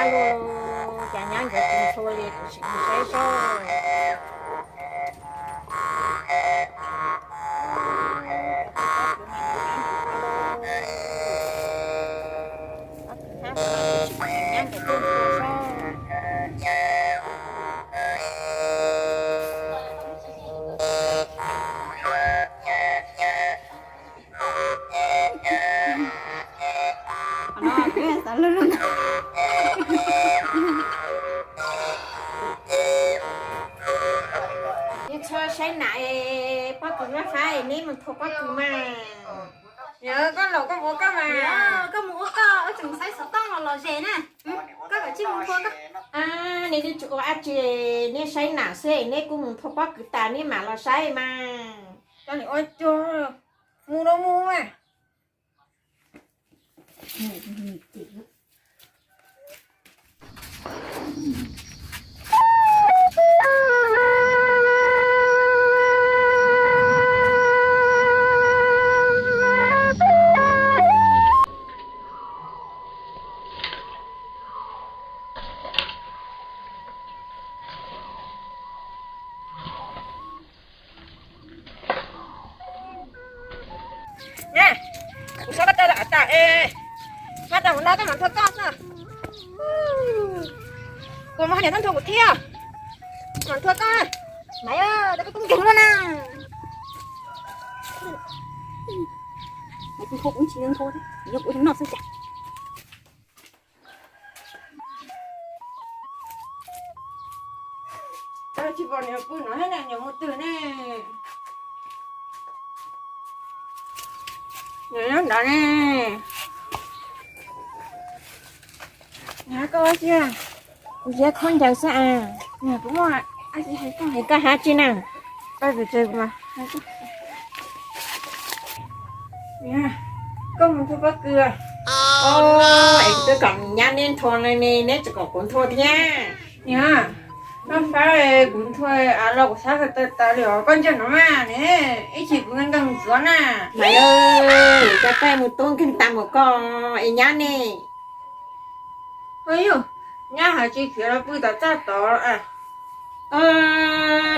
Cas nyab nkawd tus ntxhua li, kuv sim mus saib seb. Neb txhob saib nam pob kws mab fab, neb mus thua pob kws mas. Yog koj los koj mus ua koj mas. Koj mus ua koj, wb tseem saib xov tooj los los zes na. Koj kav tsij mus thua koj. Neb twb tsis ua dab tsi, neb saib nam xwb, neb kuj mus thua pob kws tas neb mam los saib mas. Koj nim ua cuag mus los mus mas. Kuv tso koj rau tom av tas es, hab tas mus no koj mam thua koj xwb. Kuv mus hab niam txhob nthua kuv thiab, mam thua koj. Maiv, koj tub nkeeg luaj na. Maiv, kuv nthua kuv tsis nthua, yog kuv noj xwb cas. Tsis pom niam pw no thiab ne, niam mus twg ne? Niam nyob nrad ne. Niam, koj ua tsi? Kuv siav khaub ncaws xwb as. Niam, kuv muaj, es koj hab tsi na? Koj mus thua pob kws. Es kuv twb kom nyab neb nthua ne, neb tseem kom kuv nthua thiab. Niam, koj fab kuv nthua av los kuv xav tawv tas li os, koj ntsia no mas ne, ib chim kuv nkeeg ntxuav na. Maiv, koj pheej mus tub nkeeg tas mus koj es nyab ne. Nyab hais tsis khiav los pw tom txaj tod.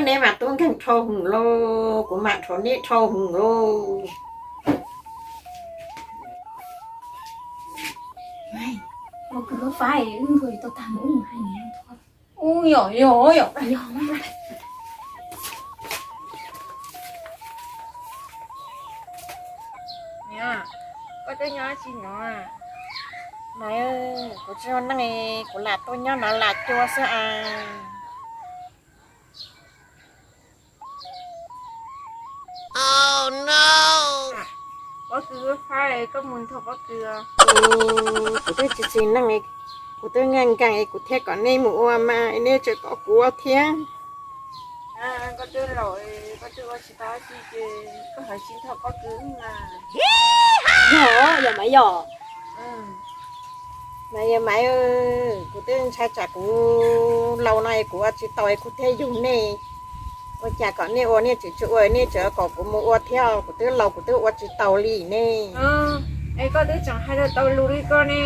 Neb mas tub nkeeg dhau hwv lauj, kuv mam rhuav neb dhau hwv lauj. Ua kws fab, wb nthua tau tag mus wb mus hais niam nthua. Ub, yog, yog, yog. Niam, koj twb nyob dab tsi no? Maiv, kuv tsis ua neej, kuv lam tuaj nyob no lam cua xwb as. Pob kws fab, koj mus nthua pob kws. Kuv twb tsis txiv neej, kuv twb nkeeg nkeeg es kuv thiaj kom neb mus ua mas neb tseem kom kuv ua thiab. Koj twb laus, koj twb ua tsis tau dab tsi ces koj hais tsis nthua pob kws mas. Yog, yog Maiv yog. Maiv, yog Maiv, kuv twb ntshai tsam kuv laus no es kuv ua tsis tau es kuv thiaj yug nej. Ua cas kom nej ua nej tseem tsis ua, nej tseem kom kuv mus ua thiab, kuv twb laus kuv twb ua tsis tau li ne. Es koj twb tseem hais tau lus li koj ne,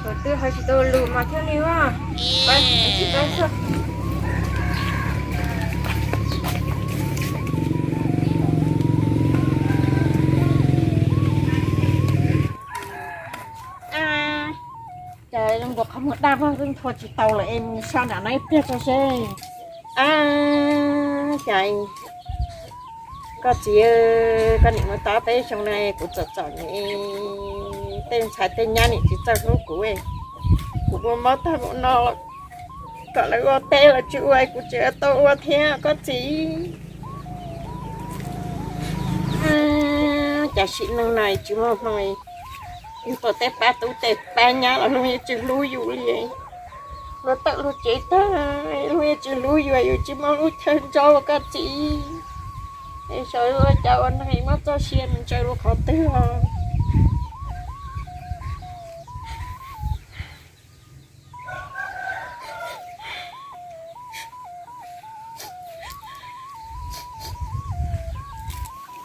kuv twb hais tsis tau lus mas thiaj li ua. Cas zoo nkaus qhov muag daj vog, twb nthua tsis tau lawm es mus so nram no ib pliag tso seb. Ab, cas koj txiv, koj niam mus tau peb xyoo no kuv txom txom nyem, tej ntxhais tej nyab niam txiv txawj hlub kuv, kuv muaj mob tag mus no, kom lawv ua teb lawv tsis ua kuv tseem tau ua thiab koj txiv. Cas sim neej no tsis muaj hmoo, yug tau tej pab tub tej pab nyab los luag yeej tsis hlub yus li. Luag tawm luag tsev tag, luag yeej tsis hlub yus, yus tsis muaj lub chaw ntso koj txiv. Es xyov ua cas ua neeg muab txoj sia mus ntsaws rau qhov twg os.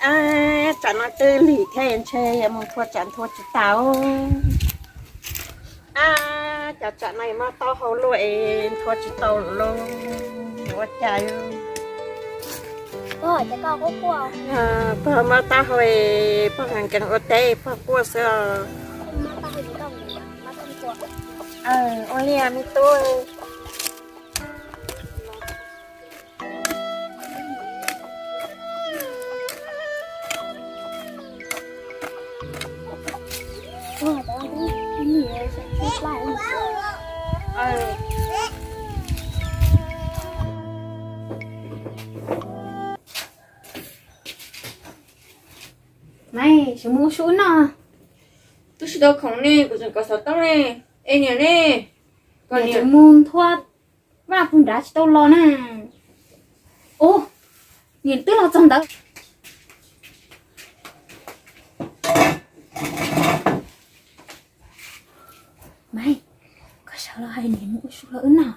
Ab, tsam no twb lig thiab ntshe yuav mus nthua tsam nthua tsis tau. Ab, Cas tsam no maj taub hau luaj es nthua tsis tau lawm lauj. Ua cas? Pog, mob taub hau es pog nkees nkees ua teb pog quaj xwb os. Ua li me tub. Maiv, tsis mus ua su noj. Twb tsis tau khoom ne, kuv tseem kov xov tooj ne. Es niam ne? Niam tseem mus nthua vaj pug nrad tsis tau los na. Ub, niam twb los txog ntawd. Maiv, koj sawv los hais niam mus ua su los wb noj.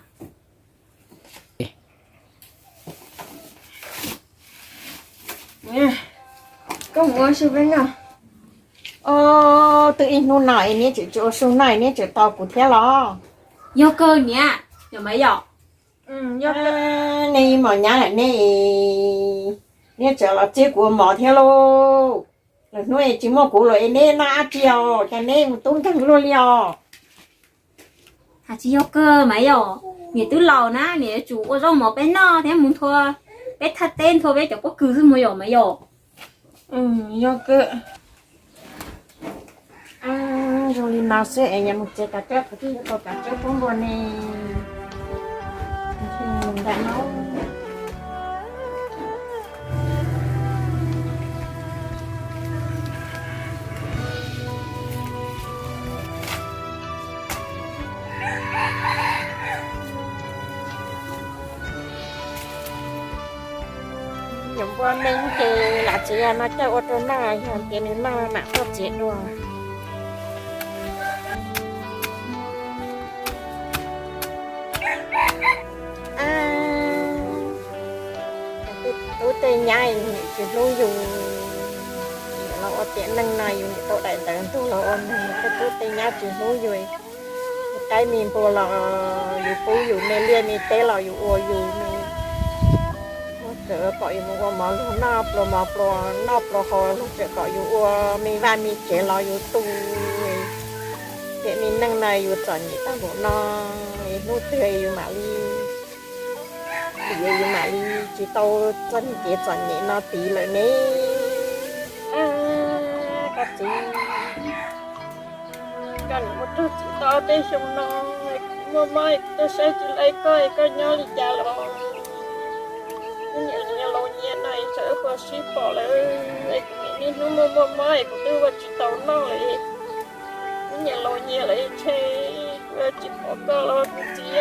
Koj mus ua su peb noj. Os, twb ib hnub no es neb tseem tsis ua su noj es neb tseem tos kuv thiab los? Yog kawg niam, yog Maiv yom? Nej ib mos nyab lawm ne, neb tseem los txib kuv ua mov thiab lauj. Lwm hnub es tsis muaj kuv los es neb noj dab tsi os, cas neb mus tub nkeeg luaj li os? Has tsis yog kawg Maiv yom, niam twb laus na, niam yuav tsum ua zaub mov peb noj thiab mus nthua peb thaj teb nthua peb cov pob kws xwb mus yom Maiv yom. Yog kawg. Zoo li no xwb es yog mus txiav kav tsawb qhov twg yuav tau kav tsawb pub npua ne. Nram no. Nyuam npua me ces lam txiv yog no coj ua rau noj, yog tias nws noj mam tuaj txiav dua. Tub tej nyab yus niam tsis hlub yus, los ua tiam neej no yus niam tau daim ntawv ntug los ua neeg, tej tub tej nyab tsis hlub yus. Qaib me npua los yus pub yus, me liaj me teb los yus ua yus, txawm kom yus mus ua mov luag noj pluas mov pluas noj pluas haus luag tseem kom yus ua, me vaj me tsev los yus tu. Tiam me neej no yus txom nyem tag npaum no, hnub twg yus mam li, yus mam li tsis tau txoj kev txom nyem no tid lawm ne. Koj txiv, koj niam mus raug txiv tau ob peb xyoo no, kuv muaj mob es kuv tuaj saib tsis laib koj es koj nyob li cas los? Wb niam laus nyias no es tsam wb puas sib pom lawm es kuv niam niaj hnub muaj muaj mob es kuv twb ua tsis tau noj lawm. Wb niam laus nyias lawm es ntshe kuv yuav tsis pom koj los kuv txiv.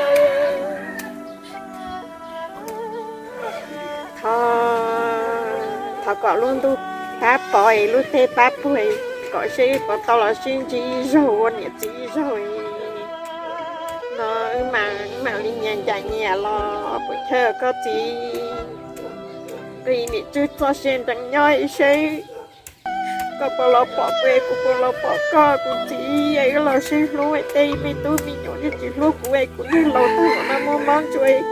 Thov, thov kom lub ntuj pab pov es lub teb pab puag, kom seb puas tau los sib ntsib ib zaug ua niam txiv ib zaug. No wb mam li nyias ncaim nyias los puas chawj koj txiv. Koj niam tswj txoj sia nrees nyob ib seb koj puas los pom kuv es kuv puas los pom koj kuv txiv. Wb los sib hlub es tej me tub me nyuam yeej tsis hlub kuv es kuv niag laus tag npaum no muaj mob ntsuag,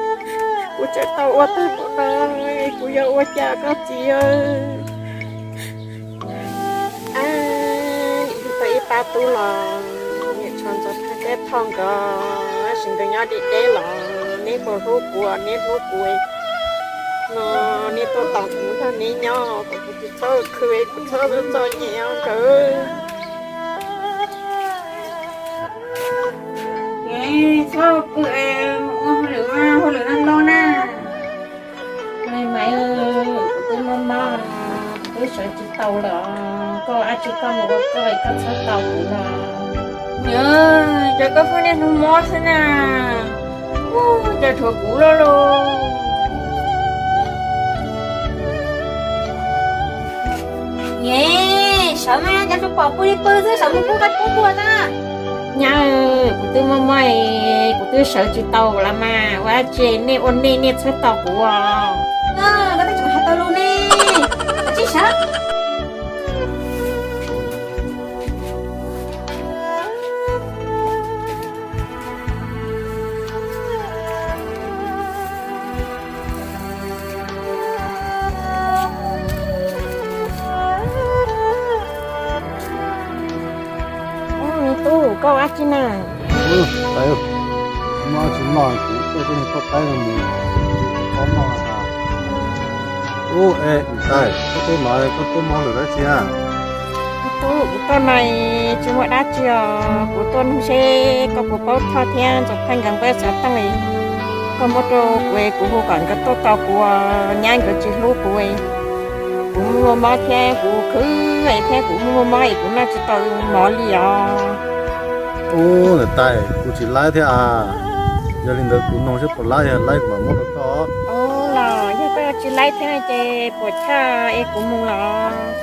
kuv tseem tau ua tag npaum no, kuv yuav ua cas koj txiv? Tau ib pab tub los niam tsho ntxuav thaj teb thoj nkawd, tab sis nkawd nyob deb deb los neb puas hlub kuv, neb hlub kuv no, neb tuaj tos kuv nrog neb nyob kom kuv tsis txhob khw, kuv txhob txom nyem os nkawd. Txhob pw, mus ua hauj lwm, hauj lwm no ntau na. Maiv, kuv twb mob mob, kuv twb sawv tsis tau lawm, koj ua dab tsi koj mus ua koj, koj txhob tos kuv los. Niam, cas koj pheej niaj hnub mob xwb na? Ub, cas tshuav kuv loj lauj. Niam, sawv mas, cas tsuas pom pw li pw xwb, sawv mus pub qaib pub npua na. Nyab, kuv twb mob mob, kuv twb sawv tsis tau lawm mas, ua dab tsi nej ua nej, nej txhob tos kuv os. Koj twb tseem hais tau lus ne, koj tsis sawv. Tsis na. Tais, muaj tsis noj kuv tuaj coj niag toj qaib no mus pov noj. Ub, es niam tais, koj tuaj no koj tuaj mob lawm dab tsi a? Tub, kuv tuaj no tsis muaj dab tsi os, kuv tuaj nug seb koj puas paub Thoj thiab Ntxoov Pheej nkawd npawb xov tooj, koj muab rau kuv es kuv hu kom nkawd tuaj tos kuv, nyab nkawd tsis hlub kuv. Kuv muaj mob thiab kuv khwv thiab kuv muaj mob es kuv noj tsis tau mov li os. Ub, niam tais, kuv tsis laib thiab a. Yog li ntawd kuv noog seb puas laib, yog laib kuv mam muab rau koj. Ub, los yog koj tsis laib thiab ces puas chaj es kuv mus los?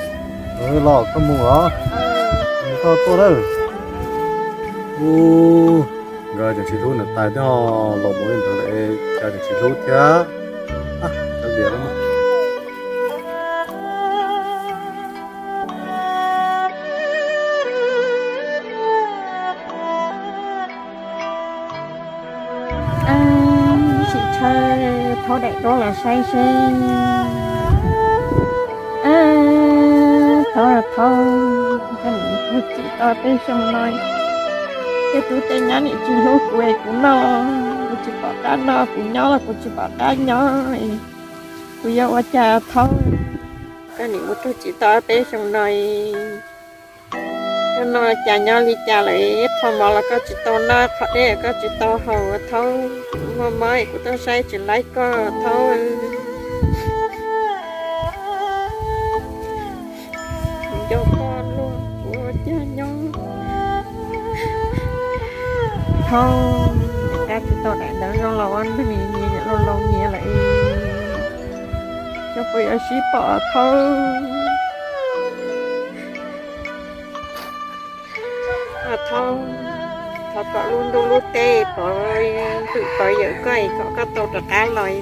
Los koj mus los, mus koj tuaj lawm. Ub, nkawd tseem tsis hlub niam tais thiab ho, los mus li ntawd cas tseem tsis hlub thiab. Kav liam. Sim tshawb Thaub daim duab los saib seb. Thaub, Thaub, koj nim tsis tau peb xyoo no, tej tub tej nyab nim tsis hlub kuv es kuv noj, kuv tsis pom qab noj, kuv nyob los kuv tsis pom qab nyob, kuv yuav ua cas Thaub? Koj nim ua tug tsis tau peb xyoo no, koj noj cas nyob li cas lawm, qhov mov los koj tsis tau noj, qhov dej koj tsis tau haus Thaub. Kuv muaj mob es kuv tuaj saib tsis laib koj Thaub. Kuv nco koj luaj, kuv ua cas nyob. Thaub, koj tsis tau daim ntawv zoo los ua neeg, niam laus laus nyias lawm, koj puas yuav sib pom Thaub? Thaub, thov kom lub ntuj lub teb pov hwm pov yawm koj es kom koj tau rov qab los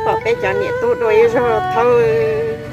pom peb cov niam tub dua ib zaug Thaub.